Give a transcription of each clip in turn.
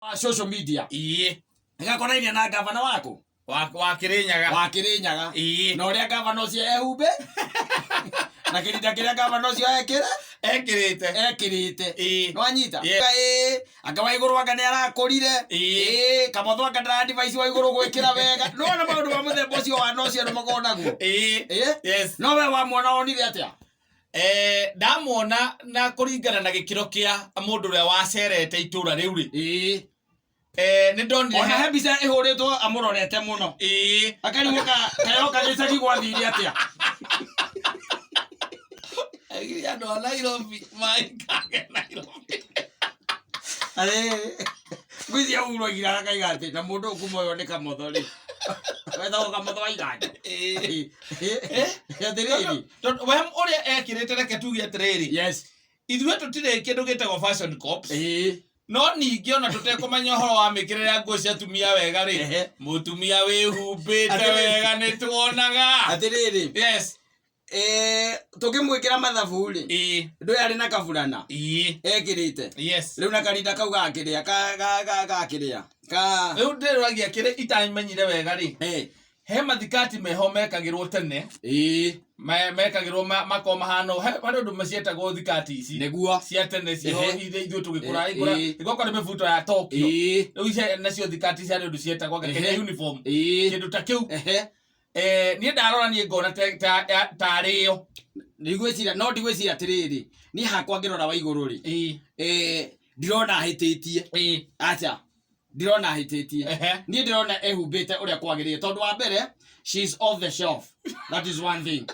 Wa social media. Ĩgakonainia na gavana waku. Wa Kĩrĩnyaga. Wa Kĩrĩnyaga. Na ũrĩa gavana ũcio ehumbe na kĩrinda kĩrĩa gavana ũcio ekĩre Ekĩrĩte. Ekĩrĩte. Nĩwanyita? Yeah. Ĩĩ, anga wa igũrũ anga nĩ arakũrire. Ĩĩ, Kamotho anga ndara device wa igũrũ gwĩkĩra wega. Nĩwona maũndũ ma mũthemba ũcio wa na ũcio andũ makoragwo naguo. Ĩĩ. Yes. No we wamwona wonire atĩa? Ndamwona na kũringana na gĩkĩro kĩa mũndũ ũrĩa wacerete itũra rĩu rĩ, nĩ ndonire Ona he mbica ĩhũrĩtwo amũrorete mũno. Akarigwo kayoka gĩcagi gwathire atĩa. Aigire andũ a Nairobi maikage Nairobi. Ngwĩciria Uhuru oigire akaiga atĩ na mũndũ ũyũ kuma ũyũ nĩ Kamotho rĩ. Wetagwo Kamotho wa Iganjo. Atĩrĩrĩ. Tondũ we ũrĩa ekĩrĩte, reke tuge atĩrĩrĩ, ithuĩ tũtirĩ kĩndũ gĩtagwo fashion cops, no ningĩ ona tũtekũmenya ũhoro wa mĩkĩre ya nguo cia atumia wega rĩ, mũtumia wĩhumbĩte wega nĩ tuonaga. Atĩrĩrĩ. Tũngĩmwĩkĩra mathabu rĩ, ndũĩ arĩ na kaburana ekĩrĩte. Rĩu na karinda kau gakĩrĩa gakĩrĩa ka Rĩu ndĩroragia kĩrĩa itamenyire wega rĩ, he mathikati meho mekagĩrwo tene, mekagĩrwo makorwo mahana ũũ. Harĩ ũndũ macietagwo thikati ici cia tene ciho, iria ithuĩ tũgĩkũra ĩgũkorwo nĩ mĩbuto ya Tokyo. Rĩu ici nacio thikati ciarĩ ũndũ cietagwo anga Kenya uniform, kĩndũ ta kĩu. Niĩ ndarora niĩ ngona tarĩ yo. Ndigwĩciria, no ndigwĩciria atĩrĩrĩ, niĩ hakwa ngĩrora wa igũrũ rĩ, ndirona ahĩtĩtie. Acha, ndirona ahĩtĩtie. Niĩ ndĩrona ehumbĩte ũrĩa kwagĩrĩire, tondũ wa mbere, she is off the shelf, that is one thing.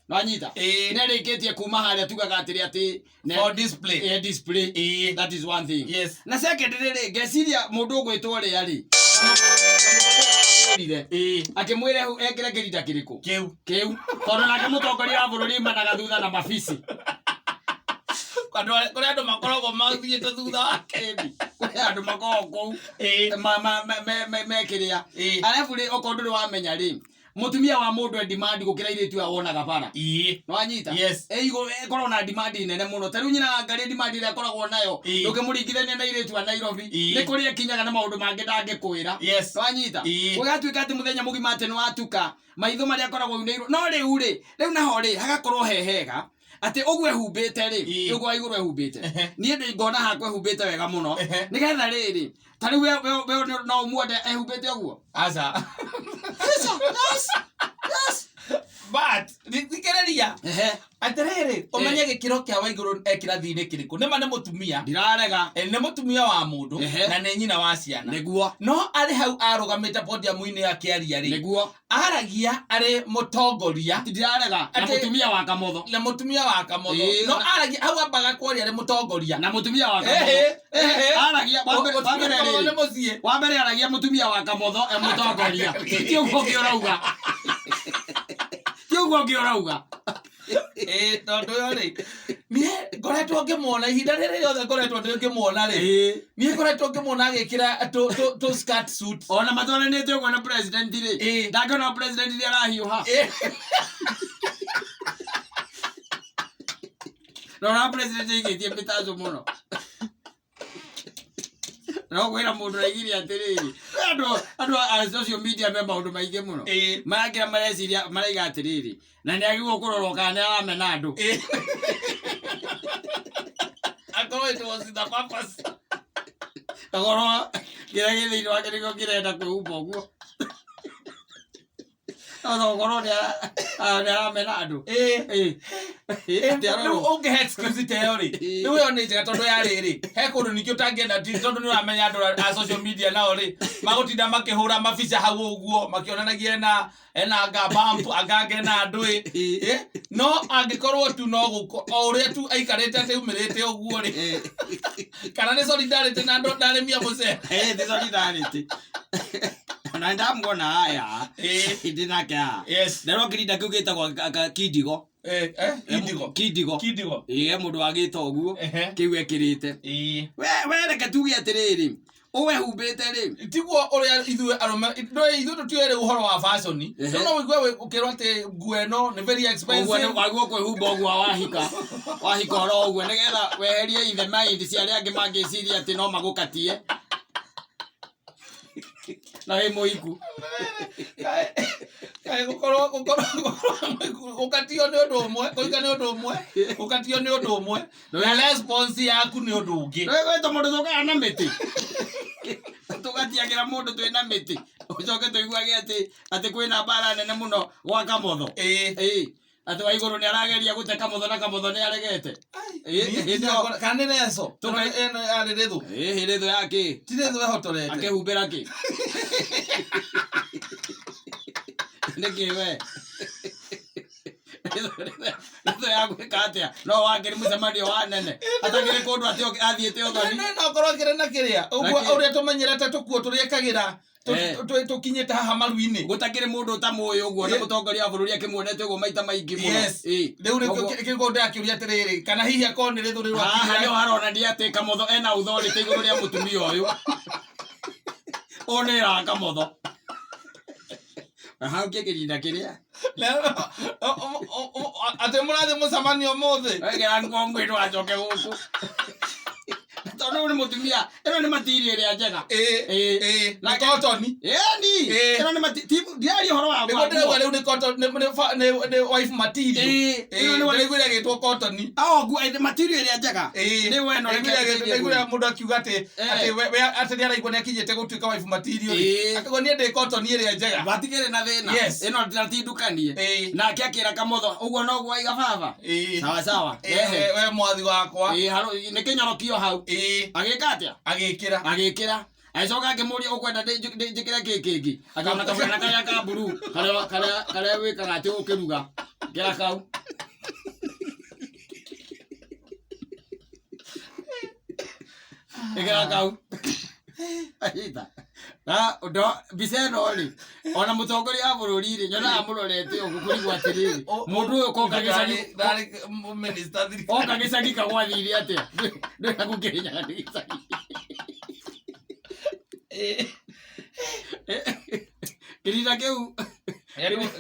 Nwanyita? Nĩarĩkĩtie kuma harĩa tugaga atĩrĩ atĩ For display. Display. That is one thing. Na second rĩ, ngeciria mũndũ ũgwĩtwo ũrĩa rĩ rire akĩmwĩra ekĩre kĩrinda kĩrĩkũ. Kĩu. Kĩu, tondũ nake mũtongoria wa bũrũri imanaga thutha na mabici. Kũrĩ andũ makoragwo mathiĩte thutha wake. Kũrĩ andũ makoragwo kũu mekĩrĩa. Arabu rĩ, okorwo ndũrĩ wamenya rĩ, mũtumia wa mũndũ e demand gũkĩra airĩtu aya wonaga bara. Nĩwanyita? Yes. Ĩkoragwo na demand nene mũno. Ta rĩu nyina wa Ngarĩ, demand ĩrĩa akoragwo nayo, ndũngĩmũringithania na airĩtu a Nairobi. Nĩ kũrĩ ekinyaga na maũndũ mangĩ ndangĩkwĩra. Nĩwanyita? Gũgatuĩka atĩ mũthenya mũgima atĩ nĩwatuka maitho marĩa akoragwo aunĩirwo. No rĩu rĩ, rĩu naho rĩ, hagakorwo he hega atĩ ũguo ehumbĩte rĩ, ũguo wa igũrũ ehumbĩte, niĩ ndĩ ngona hakwa ehumbĩte wega mũno. Nĩgetha rĩrĩ, ta rĩu we no ũmuone ehumbĩte ũguo? Aca. Yes. But thikĩrĩria. Atĩrĩrĩ, ũmenye gĩkĩro kĩa Waigũrũ e kĩrathi-inĩ kĩrĩkũ. Nĩma nĩ mũtumia. Ndirarega. Nĩ mũtumia wa mũndũ na nĩ nyina wa ciana. No arĩ hau arũgamĩte podium-inĩ akĩaria rĩ, aragia arĩ mũtongoria. Ndirarega. Na mũtumia wa Kamotho. Na mũtumia wa Kamotho. No aragia hau ambaga kwaria arĩ mũtongoria. Na mũtumia wa Kamotho. Aragia wa mbere, wa mbere Mũtumia rĩrĩ. nĩ mũciĩ. Wa mbere aragia mũtumia wa Kamotho e mũtongoria. Ti ũguo ũngĩ ũrauga. Ti ũguo ũngĩ ũrauga. Tondũ ũyũ rĩ, niĩ ngoretwo ngĩmuona ihinda rĩrĩ rĩothe ngoretwo ndĩ ngĩmuona rĩ, niĩ ngoretwo ngĩmuona agĩkĩra tũ skirt suit. Ona matwaranĩte ũguo na president rĩ, ndangĩona president rĩ arahiũha. Rora president aigĩtie mĩtanjo mũno. No kwĩra mũndũ aigire atĩrĩrĩ, andũ a social media me maũndũ maingĩ mũno. Marakĩra mareciria maraiga atĩrĩrĩ, na nĩ agĩrĩirwo kũrorwo kana nĩ aramena andũ. Akorwo it was the purpose. Akorwo kĩrĩa gĩ thĩinĩ wake nĩkĩo kĩrenda kwĩhumba ũguo. No gũkorwo nĩ aramena andũ. Atĩ Rĩu arorwo. ũngĩhe excuse ta ĩyo rĩ, rĩu ĩyo nĩ njega, tondũ ya rĩrĩ, he kũndũ ningĩ ũtangĩenda ti tondũ nĩ ũramenya andũ a social media nao rĩ, magũtinda makĩhũra mabica hau ũguo makĩonanagia ena anga bump anga anga ena ndũĩ. No angĩkorwo tu no gũko o ũrĩa tu aikarĩte atĩumĩrĩte ũguo rĩ, kana nĩ solidarity na andũ na arĩmi a mũcere. Ti solidarity. Ona nĩndamuona haya. Ndĩ nake haha. Nderwo kĩrinda kĩu gĩtagwo kindigo. Kindigo. Kindigo. Kindigo. He mũndũ wagĩta ũguo. Kĩu ekĩrĩte. We reke tuge atĩrĩrĩ, ũwehumbĩte rĩ, Tiguo ũrĩa ithuĩ arũme ndũĩ ithuĩ tũtiũĩ rĩu ũhoro wa fashion. Rĩu no ũigue ũkĩrwo atĩ nguo ĩno nĩ very ũguo expensive. nĩ wagwo kwĩhumba ũguo wahika wahika oro ũguo nĩgetha weherie ithe mind cia arĩa angĩ mangĩciria atĩ no magũkatie. Na wĩ mũhiku. Kaĩ gũkorwo gũkorwo gũkorwo gũkatio nĩ ũndũ ũmwe, kũhika nĩ ũndũ ũmwe, gũkatio nĩ ũndũ ũmwe, na response yaku nĩ ũndũ ũngĩ. Gwĩtwo mũndũ tũkaga na mĩtĩ. Tũgatiagĩra mũndũ twĩna mĩtĩ. Ũcoke tũiguage atĩ atĩ kwĩna mbara nene mũno gwa Kamotho. Ĩĩ. Ĩĩ. Atĩ wa igũrũ nĩ arageria gũte Kamotho na Kamotho nĩ aregete. Ĩĩ, hĩndĩ ĩyo Kana nĩ reco? Ĩno yarĩ rĩthũ. Ĩĩ, rĩthũ ya kĩ? Ti rĩthũ ehotorete. Akĩhumbĩra kĩ? Nĩkĩ we? Rĩthũ ya gwĩka atĩa? No wakĩrĩ mũcemanio wa nene. Atakĩrĩ kũndũ atĩ athiĩte ũthoni. No korwo akĩrĩ na kĩrĩa. Ũguo Na kĩ? ũrĩa tũmenyerete tũkuo tũrĩa ekagĩra tũkinyĩte haha maru-inĩ. Gũtakĩrĩ mũndũ ũtamũĩ ũguo na mũtongoria wa bũrũri akĩmuonete ũguo maita maingĩ mũno. Yes. Ĩĩ. Rĩu Koguo- nĩkĩo ndĩrakĩũria atĩrĩrĩ, kana hihi akorwo nĩ rĩthũ rĩu Haha akinyĩra nĩho haronania atĩ Kamotho ena authority igũrũ rĩa mũtumia ũyũ. Ũyũ nĩ ĩraga Kamotho. Na hau kĩrinda kĩrĩa. Atĩ mũrathiĩ mũcemanio ũmũthĩ. Wekĩra nguo nguhĩ ndũgacoke gũkũ. Tondũ ũyũ nĩ mũtumia, ĩno nĩ material ĩrĩa njega. Ĩĩ, Ĩĩ. ĩĩ, Na nĩ cotton. Ĩni, Ĩĩ. ĩno nĩ ndiaria ũhoro wa Nĩguo ndĩrauga rĩu nĩ cotton, nĩ wife material. Ĩĩ, Ĩĩ, ĩno nĩ wife- ndĩraiguire ĩgĩtwo cotton. Oh, nguo material ĩrĩa njega. Ĩĩ, Nĩ we no reke ndĩraiguire mũndũ akiuga atĩ atĩ atĩ nĩaraigua nĩakinyĩte gũtuĩka wife material rĩ. Ĩĩ. Akauga niĩ ndĩ cotton ĩrĩa njega. Matikĩrĩ na thĩna. Yes. Ĩno ndĩratindũkanie. Ĩĩ. Nake akĩra Kamotho, ũguo noguo waiga baba. Ĩĩ. Sawa sawa. Ĩĩ, Rehe. we mwathi wakwa. Ĩĩ, nĩ kĩnyorokio hau. Ĩĩ. Agĩka atĩa? Agĩkĩra. Agĩkĩra. Agĩcoka akĩmũria ũkwenda njĩkĩre kĩ kĩngĩ. Akĩona kaburana karĩa ka mburuu, karĩa karĩa karĩa wĩkaga atĩ ũkĩruga. Kĩra kau. Ĩkĩra kau. Anyita. Na ndo mbica ĩno rĩ, ona mũtongoria wa bũrũri rĩ, nyonaga mũrorete ũguo kũrigwo atĩrĩrĩ, mũndũ ũyũ koka gĩcagi Ndarĩ minister thirikari. oka gĩcagi kagwathire atĩa? Ndwĩra gũkĩrĩnyaga nĩ gĩcagi. Ĩĩ. Kĩrinda kĩu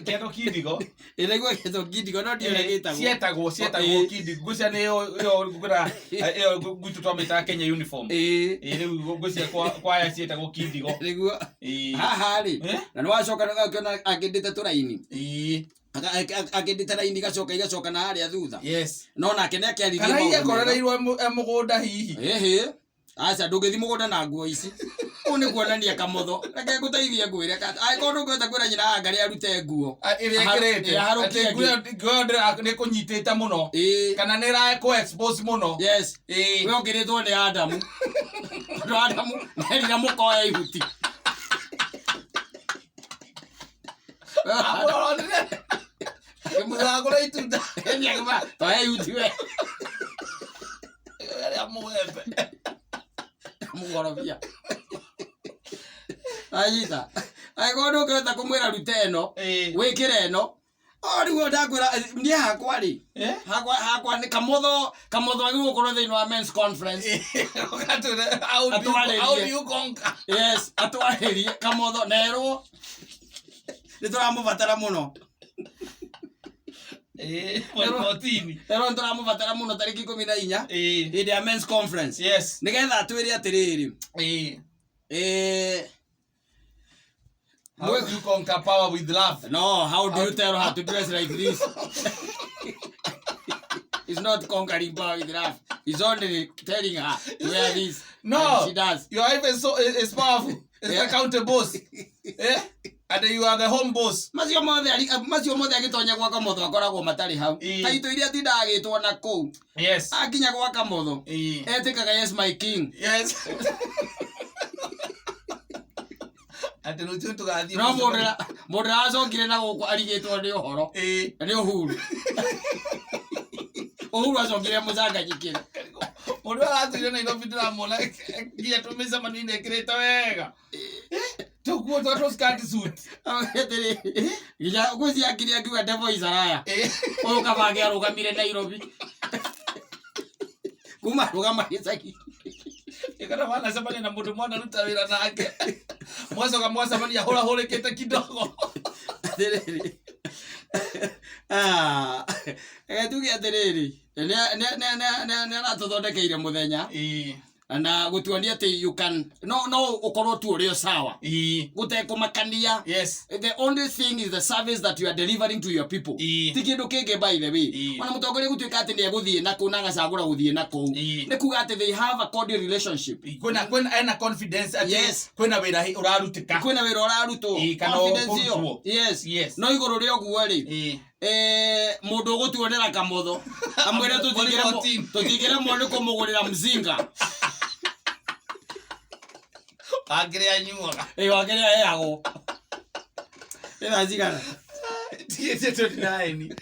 Kĩetwo kindigo. ĩraigua gĩtwo kindigo no ndiũrĩa gĩtagwo. Cietagwo cietagwo Ĩĩ. kindigo. Ngwĩciria nĩ ĩyo ĩyo ngwĩra ĩyo gwitũ twamĩtaga Kenya uniform. Ĩĩ. Ĩĩ rĩu ngwĩciria kwa kwaya cietagwo kindigo. Nĩguo Ĩĩ. haha rĩ Eh? na nĩ wacoka ũkĩona akĩndĩte tũraini Ĩĩ. Akĩndĩte raini igacoka igacoka na harĩa thutha. Yes. No nake nĩ akĩaririe Kana hihi maũndũ mega. akorereirwo e mũgũnda hihi. Ĩhĩ. Aca ndũngĩthiĩ mũgũnda na nguo ici. Ũũ nĩ kuonania Kamotho. Reke ngũteithie ngwĩre angĩkorwo ndũngĩhota kwĩra nyina wa Ngarĩ arute nguo. Ĩrĩa ĩkĩrĩte. Ĩĩ, aharũkie Atĩ nguo ĩyo nguo ĩyo nĩ ĩkũnyitĩte mũno. Ĩĩ. Kana nĩ ĩrakũ expose mũno. Yes. Ĩĩ. We ũkĩrĩtwo nĩ Adamu. Tondũ Adamu nderire mũkoe ihuti. Amũroronire. Mũgagũra itunda. Toya ihuti we. Rĩa mũembe. Mũkorobia. Anyita. Angĩkorwo ndũngĩhota kũmwĩra rute ĩno, Ĩĩ. wĩkĩre ĩno. O rĩu ndakwĩra niĩ hakwa rĩ, Eh? hakwa hakwa nĩ Kamotho, Kamotho agĩrĩirwo gũkorwo thĩinĩ wa men's conference. Ũgatwĩra, how do you- Atwarĩrie. how do you conquer? Yes, atwarĩrie Kamotho nerwo. Nĩ tũramũbatara mũno. Ĩĩ, mweri 14. Erwo nĩ tũramũbatara mũno tarĩki 14 Ĩĩ. hĩndĩ ya men's conference. Yes. Nĩgetha atwĩre atĩrĩrĩ, Ĩĩ. eh How do you conquer power with love? No, how do you tell her to dress like this? It's not conquering power with love. It's only telling her to wear this. No. And she does. Your wife is so is powerful. It's Yeah. the county boss. Eh? And you are the home boss. Macio mothe macio mothe agĩtonya gwa Kamotho akoragwo matarĩ hau. Ĩĩ. Ta itũ iria atindaga agĩtwo na kũu. Yes. Akinya gwa Kamotho. Ĩĩ. Etĩkaga yes my king. Yes. Atĩ rũciũ tũgathiĩ No mũndũ mũndũ aracokire na gũkũ arigĩtwo nĩ ũhoro. Ĩĩ. Nĩ Uhuru. Uhuru acokire mũcanganyikĩre. Mũndũ aratũire Nairobi ndĩramuona nginya tũmĩcemanio-inĩ ekĩrĩte wega. Tũkuo twa tũ skirt suit. Atĩrĩrĩ, nginya ngwĩciria akirie akiuga devil is a liar. Ĩĩ. Ũyũ kaba angĩarũgamire Nairobi. Kuma arũgama gĩcagi. Kana wanacemania na mũndũ mwanaruta wĩra nake. Mwacoka mwacemania hũrahũrĩkĩte kidogo. Atĩrĩrĩ. Ah, reke tuge atĩrĩrĩ, nĩ aratũthondekeire mũthenya Ĩĩ. Na gũtuonia atĩ you can no ũkorwo tu ũrĩ o sawa gũtekũmakania. The only thing is the service that you are delivering to your people. Ti kĩndũ kĩngĩ, by the way. Ona mũtongoria gũtuĩka atĩ nĩ egũthiĩ na kũu na agacagũra gũthiĩ na kũu, nĩ kuga atĩ they have a cordial relationship. Kwĩna ena confidence atĩ kwĩna wĩra ũrarutĩka. Kwĩna wĩra ũrarutwo. Kana Confidence ĩyo. ũkũrutwo. No igũrũ rĩa ũguo rĩ, mũndũ ũgũtuonera kamotho amwĩre 14. Tũtingĩremwo nĩ kũmũgũrĩra mzinga. Angĩrĩa anyuaga. Ĩ wakĩrĩa heagwo. Ĩ thaa cigana? Tigĩtie 29.